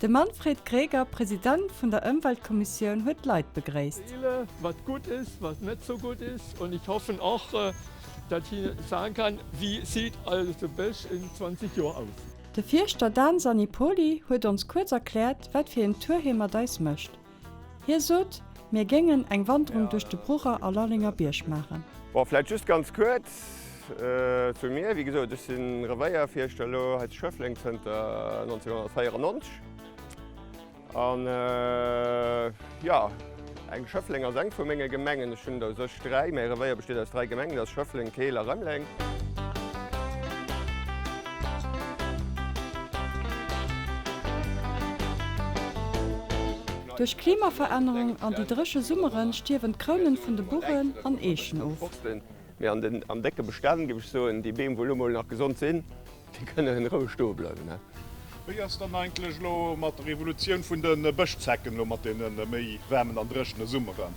De Manfred Greger, President vun der Ëmweltkommissioun, huet d'Leit begréisst. Wat gutt ist, was net so gut ist und ich hoffen och, dat hie sagen kann, wie sieht also Bësch in 20 Joer aus. De Fierschter Dan Sannipoli huet ons kuerz erkläert, wat fir een Tour hie mat eis mécht. Hie sot, mir géingen eng Wanderung duerch de Brucher a Lallenger Bierg maachen. Bon, vläit just ganz kuerz zu mir. Wéi gesot, ech si Revéierfierschter elo hei zu Schëffleng zënter 1994. An jo, eng Schëffleng ass eng vu menge Gemengen. Ech hunn der u sech 3. Mäi Revéier besteet aus 3 Gemengen, dat ass Schëffleng, Keel a Rëmeleng. Duerch Klimaverännerung an déi dréche Summeren stierwen d'Krounen vun de Buchen an Eechen of. Mee an den an décke Bestänn, géif ech soen, déi Beem wou elo mol nach gesond sinn, déi kënnen roueg stoe bleiwen. Wéi ass dann eigentlech elo mat der Evolutioun vun de Bëschzecken elo mat deene méi waarmen an dréchene Summeren?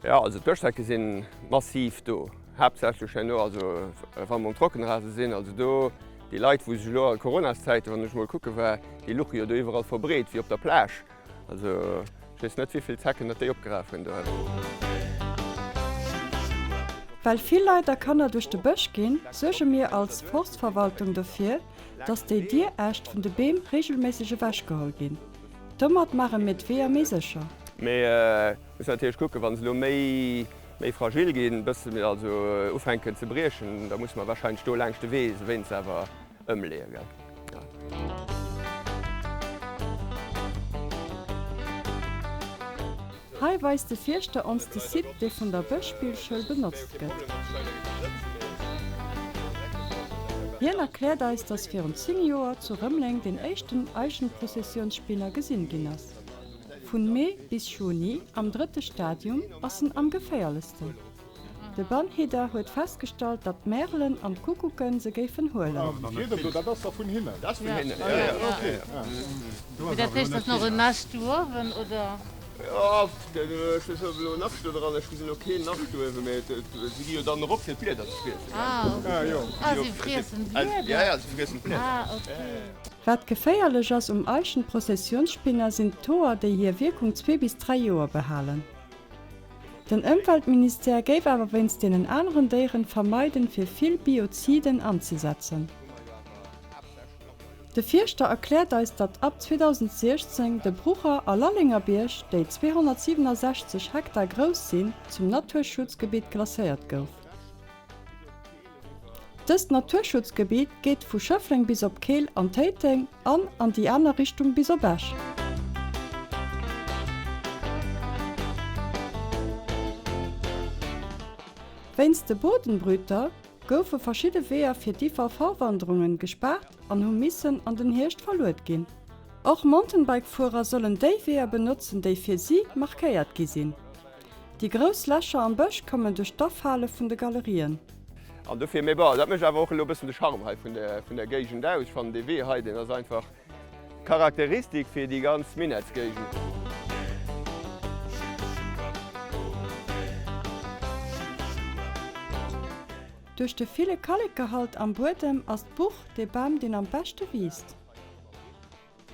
Jo, also d'Bëschzecke si massiv do, haaptsächlech herno, also wa mer um Trockenrase sinn, also do déi Leit, wou sech elo a Coronaszäiten, wann ech mol kucke war, déi luche jo do iwwerall verbreet wéi op der Plage. Also ech weess net, wéivill Zecken datt déi opgeraf hunn do. Well vill Leit a Kanner duerch de Bësch ginn, suerge mir als Forstverwaltung dofir, dass déi dier Äscht vun de Beem reegelméisseg ewechgeholl ginn. Domat maache mir d'Weeër méi sécher. Mee Muss natierlech kucken, wa se elo méi méi fragil ginn, bësse méi also ufänken ze briechen, da musse mer wahrscheinlech do laangscht de Wee se wéinst awer ëmleeën, gell? Jo. Hei weist de Fierschter ons de Site, dee vun der Bëschspillschoul benotzt gëtt. Hien erkläert eis, dass virun 10 Joer zu Rëmeleng deen éischten Eichenprozessionsspinner gesinn ginn ass. Vun Mee bis Juni, am drëtte Stadium, ass en am geféierlechsten. De Bannhidder huet festgestallt, datt d'Märelen an d'Kuckucken se géifen huelen. Wat geféierlech ass um Eichenprozessionsspinner sinn d'Hoer, déi hir Wierkung zwee bis 3 Joer behalen. Den Ëmweltministère géif awer wéinst deenen aneren Déieren vermeiden, fir vill Bioziden anzesetzen. De Fierschter erkläert eis, datt ab 2016 de Brucher a Lallengerbierg, déi 267 Hektar grouss sinn, zum Naturschutzgebitt klasséiert gouf. Dëst Naturschutzgebiet geet vu Schëffleng bis op Keel an Téiteng an an déi aner Richtung bis op Esch. Wéinst de Bodenbrüter goufe verschidde Weeër fir d'IVV-Wanderungen gespaart an hu missen an den Hierscht verluet ginn. Och Mountainbike-Fuerer sollen déi Weeër benotzen, déi fir si markéiert gi sinn. Déi grouss Lächer am Bësch kommen duerch d'Afale vun de Galerien. An dofir, mee bon, dat mécht awer och elo e bëssen de Charme hei vun der, vun der Géigend aus. Ech fannen dee Wee hei, deen ass einfach Charakteristik fir déi ganz Minettsgéigend. Duerch de ville Kallekgehalt am Buedem ass d'Buch dee Bam deen am beschte wiisst.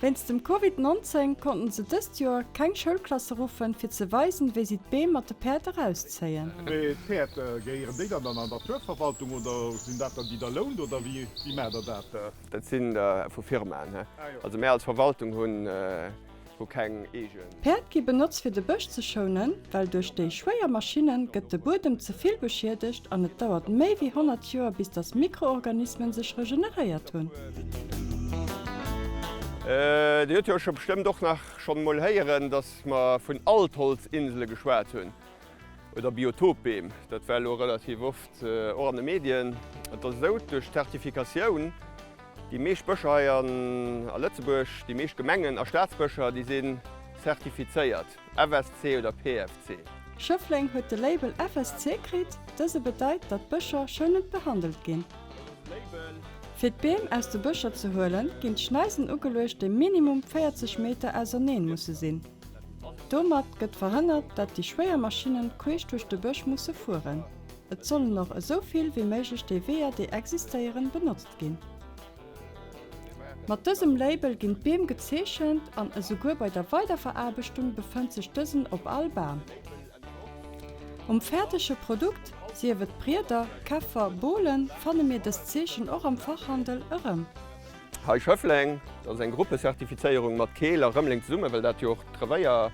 Wéinst dem Covid 19 konnten se dëst Joer keng Schoulklasse ruffen fir ze weisen wéi si d'Beem mat de Päerd erauszéien. Mee d'Päerd, gehéieren déi dann der Naturverwaltung oder sinn dat der déi der lount oder wéi maacht der dat? Dat sinn der vu Firmaen. Also mär als Verwaltung hunn hu keng eegen. D'Päerd gi benotzt fir de Bësch ze schounen, well duerch déi schwéier Maschinne gëtt de Buedem ze vill beschiedegt an et dauert méi wéi 100 Joer bis datt Mikroorganismen sech regeneréiert hunn. Dir hutt jo scho bestëmmt och nach schonn emol héieren, datt mer vun Altholzinsele geschwat hunn oder Biotopbeem. Dat war elo relativ oft och an de Medien. Et ass esou, duerch d'Zertifikatioun, Déi meescht Bëscher hei a Lëtzebuerg, déi meescht Gemengen a Staatsbëscher, déi si zertifizéiert, FSC oder PEFC. Schëffleng huet de Label FSC kritt. Dëse bedeit, datt d'Bëscher schounend behandelt ginn. Fir d'Beem aus de Bëscher ze huelen, ginn d'Schneisen ugeluecht, déi minimum 40 Meter auserneen musse sinn. Domat gëtt verhënnert, datt déi schwéier Maschinnen queesch duerch de Bësch musse fueren. Et sollen och esou vill wéi méiglech déi Weeër, déi existéieren, benotzt ginn. Mat dësem Label ginn d'Beem gezeechent an esouguer bei der Weiderveraarbechtung befënnt sech dësen op all Bam. Um fäerdege Produkt, sief et Brieder, Käffer, Bolen, fanne mir dëst Zeechen och am Fachhandel erëm. Hei Schëffleng, dat ass eng Gruppecertifizéierung mat Keel a Rëmeleng zesummen, well dat jo och d'Revéier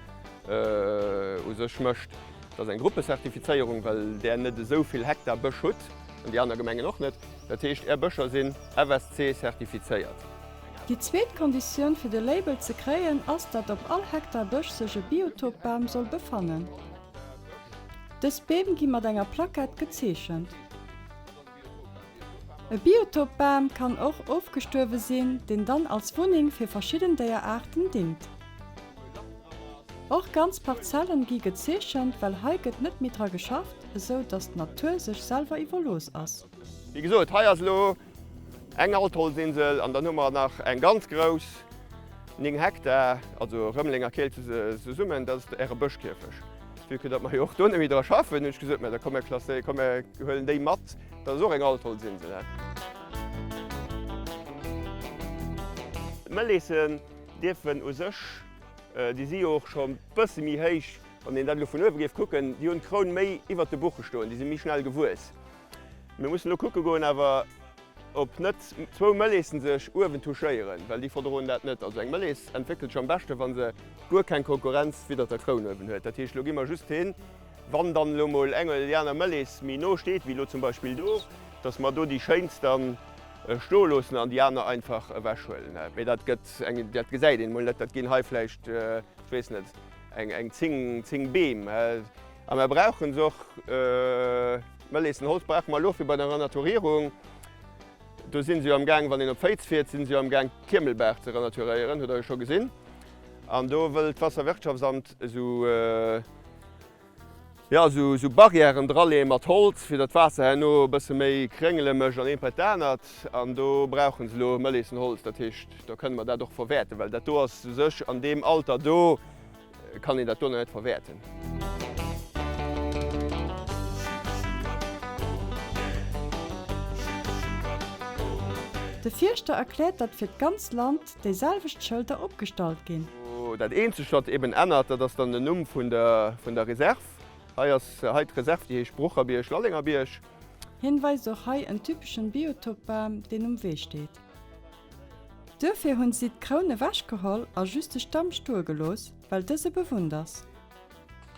u sech mécht. Dat ass eng Gruppecertifizéierung, well där net esou vill Hektar Bësch hutt an déi aner Gemengen och net. Dat heescht, är Bëscher sinn FSC-certifizéiert. Déi zweet Konditioun fir de Label ze kréien ass, datt op all Hektar Bësch sech e Biotopbam soll befannen. Dës Beem gi mat enger Plaquette gezeechent. E Biotopbam kann och ofgestuerwe sinn, deen dann als Wunneng fir verschidden Déieraarten dingt. Och ganz Parzellen gi gezeechent, well hei gëtt net méi dra geschafft, esou datt d'Natur sech selwer iwwerlooss ass. Wéi gesot, hei ass elo eng Altholzinsel an dann hu mer nach eng ganz grouss, 9 Hektar, also Rëmeleng a Keel zesummen, dat ass Äre Bëschkierfech. Vue que datt mer jo och do net méi dra schaffen, hunn ech gesot, mä da komm mir klasséieren, komm mir huelen déi mat, dat ass och eng Altholzinsel. D'Mëlleessen dierfen u sech, déi si jo och scho e bësse méi héich, wann een dat elo vun uewe géif kucken, déi hunn d'Kroun méi iwwert de Buche stoen, déi si méi schnell gewuess. Mir mussen elo kucke goen awer, ob net zwou Mëlleessen sech uewen touchéieren, well déi verdroen dat net. Also eng Mëllees entwéckelt sech am beschte wa se guer keng Konkurrenz widdert der Kroun uewen huet. Dat heescht, elo gi mer just hin, wann dann elo mol eng oder déi aner Mëllees méi no steet, wéi elo zum Beispill do, dass mer do déi schéinst dann stoe loossen an déi aner einfach ewechhuelen. Mee dat gëtt eng, dat gesäit een emol net, dat ginn hei vläicht, ech weess net, eng 10, 10 Beem. A mer brauchen se och. D'Mëlleessenholz brauche mer elo fir bei der Renaturierung. Do si se jo am Gaang, wann een op Féiz fiert, si se jo am Gaang d'Kiermelbaach ze renaturéieren, hutt Der jo scho gesinn. An do wëll d'Wasserwirtschaftsamt esou, jo, esou Barrièren draleeë mat Holz, fir datt d'Waasser herno e bësse méi Kréngele mécht an eent bei d'anert. An do brauche se elo Mëlleessenholz. Dat heescht, do kënne mer dat och verwäerten, well dat do ass u sech an deem Alter do, Kann een dat do nach net verwäerten. De Fierschter erkläert, datt fir d'ganz Land déi selwecht Schëlter opgestallt ginn. Dat eenzegt wat eben ännert, dat ass dann den Numm vun der vun der Reserve. Hei ass hei d'Reserve, déi heescht Brucherbierg, Lallengerbierg. Hien weist och hei en typeschen Biotopbam, deen um Wee steet. Duerfir hunn si d'Kroun ewech geholl a just de Stamm stoe gelooss, well dëse bewunnt ass.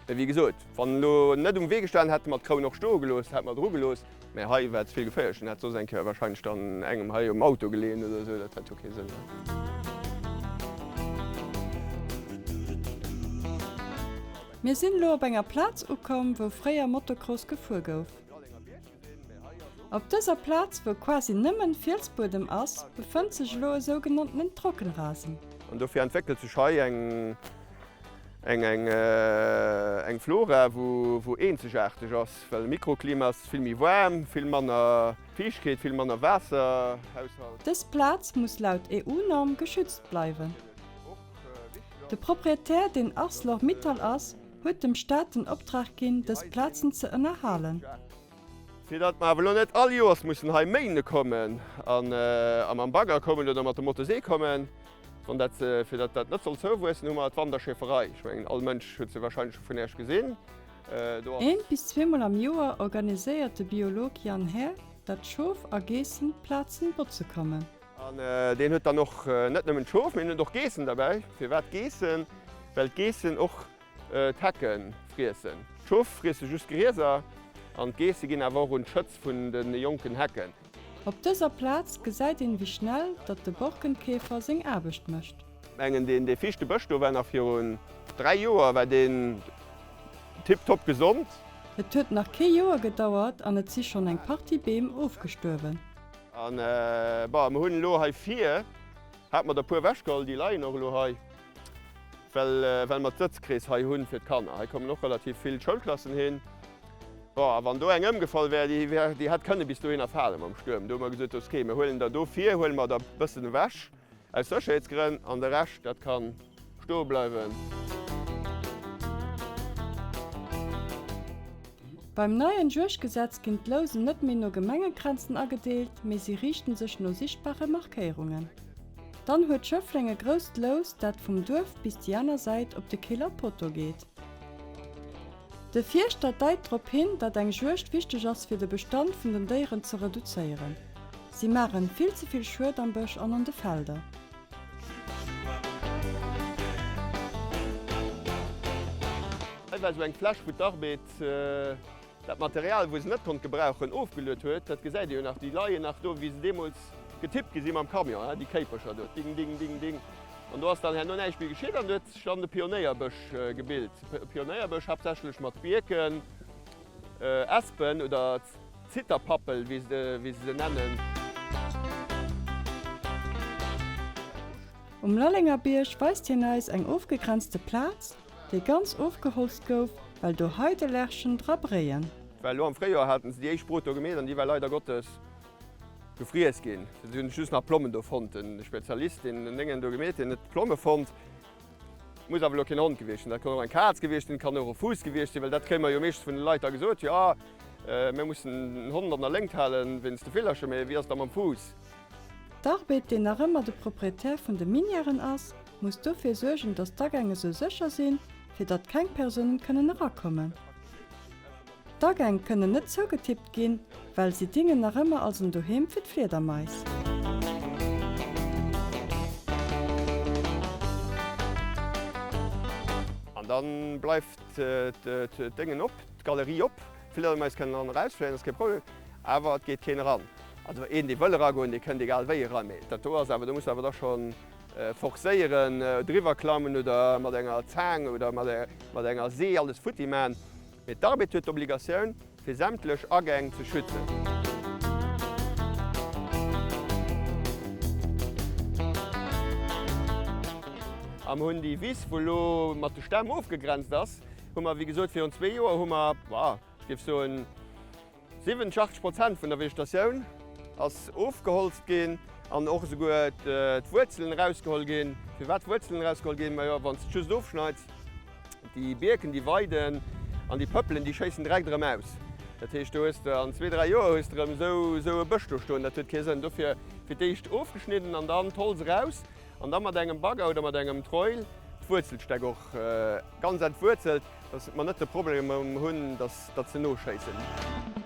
Mä wéi gesot, wann en elo net um Wee gestanen hätt, hätte mer d'Kroun och stoe gelooss, hätte mer dru gelooss. Mä hei war et ze vill geféierlech, den hätt soss eng Kéier wahrscheinlech dann engem hei um Auto geleeën oder esou, dat hätt jo kee Sënn. Mir sinn elo op enger Plaz ukomm, wou fréier Motocross gefuer gouf. Op dëser Plaz, wou quasi nëmmen Fielsbuedem ass, befënnt sech elo e sougenanntenen Trockenrasen. An dofir entwéckelt sech hei eng eng eng Flora, wou wou eenzegaarteg ass, well de Mikroklima ass vill méi waarm, vill manner Fiichtkeet, vill manner Waasserhaushalt. Dës Plaz muss laut EU-Norm geschützt bleiwen. De Proprietär, deen Arcelor Mittal ass, huet dem Staat den Optrag ginn, dës Plazen ze ënnerhalen. Fir datt mer awer elo net all Joers mussen hei méine kommen an a mam Bagger kommen oder mat der Motosee kommen, wann dat, fir datt dat net soll zouwuessen, hu mer d'Wanderschäferei. Ech mengen, all Mënsch huet se wahrscheinlech scho vun Iech gesinn. Do ass. Eent bis zweemol am Joer organiséiert de Biolog Yann Herr, datt Schof a Geessen d'Plazen botze kommen. An deen huet dann och net nëmmen d'Schof, mee en huet och Geessen derbäi. Firwat Geessen? Well d'Geessen och d'Hecke friessen. D'Schof friesse just Grieser an d'Geesse ginn awer och un d'Schëtz vun de jonken Hecken. Op dëser Plaz gesäit een wéi schnell datt de Borkenkäfer seng Aarbecht mécht. Mengen deen dee viischte Bësch do war nach virun 3 Joer war deen tiptop gesond. Et huet nach kee Joer gedauert an et si schonn eng Partie Beem ofgestuerwen. An bon, mer hunn elo hei vir, hate mer der puer ewechgeholl, déi leien och elo hei. Well well mer d'Sëtzkrees hei hunn fir d'Kanner. Hei kommen och relativ vill Schoulklassen hin. Bon, a wann do eng ëmgefall wär, déi wär, déi hätt kënne bis dohinner fale mam Stuerm. Do hu mer gesot, okay, mir huelen der do vir, huele mer der e bëssen ewech aus Sécherheetsgrënn an de Rescht, dat ka stoe bleiwen. Beim neien Juegdgesetz ginn d'Lousen net méi no Gemengegrenzen agedeelt, mee si riichten sech no sichtbare Markéierungen. Dann huet Schëffleng e grousst Lous, dat vum Duerf bis déi aner Säit op de Killer Potto geet. De Fierschter deit drop hin, datt eng Juegd wichteg ass fir de Bestand vun den Déieren ze reduzéieren. Si maachen vill ze vill Schued am Bësch an an de Felder. Hei war esou eng Fläch, wou d'Arbed dat Material, wou se net konnt gebrauchen, ofgeluet huet. Dat gesäit ee jo nach, déi leien nach do, wéi se deemools getippt gi si mam Camion, déi Kéipercher do, ding, ding, ding, ding. An do ass dann herno näischt méi geschitt an do huet sech dann de Pionéierbësch gebilt. Pionéierbësch haaptsächlech mat Bierken, Espen oder Zitterpappel, wéi se se nennen. Um Lallengerbierg weist hien eis eng ofgegrenzte Plaz, déi ganz ofgeholzt gouf, well do Heidelerchen dra bréien. Well elo am Fréijoer haten se déi éischt Brot do gemeet an déi war leider Gottes gefriess ginn. Si hunn just nach Plommen do fonnt. Den Spezialist, deen den Déngen do gemeet, deen huet d'Plomme fonnt. Muss awer elo keen Hond gewiescht sinn, dat kann och eng Kaz gewiescht sinn, kann och e Fuuss gewiescht sinn, well dat kréie mer jo meeschtens vun de Leit da gesot, jo mir mussen den Hond an der Léngt halen wéinst de Villercher, mee wéi ass et da mam Fuuss? D'Arbed, deen nach ëmmer de Proprietär vun de Minièren ass, muss dofir suergen, datt d'Agäng esou sécher sinn, fir datt keng Persounen kënnen erakommen. D'Agäng kënnen net zougetippt ginn, well si dingen nach ëmmer als en Doheem fir d'Fliedermais. An da bleift d'Déngen op, d'Galerie op. D'Fliedermais kënnen eran erausfléien, ass kee Problem, awer et geet keen eran. Also een, dee wëll eragoen, dee kënnt egal wéi eran. Mee dat do ass awer, do muss de awer da scho forcéieren, driwwer klammen oder mat enger Zaang oder mat enger See alles futti man. Mee d'Arbed huet d'Obligatioun, fir sämtlech Agäng ze schützen. A mer hunn déi Wiss, wou elo mat de Stämm ofgegrenzt ass, hu mer, wéi gesot, virun zwee Joer hu mer, ech géif soen, 70, 80 Prozent vun der Vegetatioun ass ofgeholzt ginn an och esouguer d'Wuerzelen erausgeholl ginn. Firwat d'Wuerzelen erausgeholl ginn? Majo, wann s de just ofschneits, déi Bierken, déi Weiden an déi Pëppelen, déi schéissen direkt erëm aus. Dat heescht, do hues de an zwee, dräi Joer hues de erëm esou esou e Bësch do stoen. Dat huet kee Sënn. Dofir fir d'éischt ofgeschnidden an dann d'Holz eraus an da mat engem Bagger oder mat engem Troil d'Wuerzelstäck och ganz entwuerzelt. Dass mer net de Problem hunn, dass se noschéissen.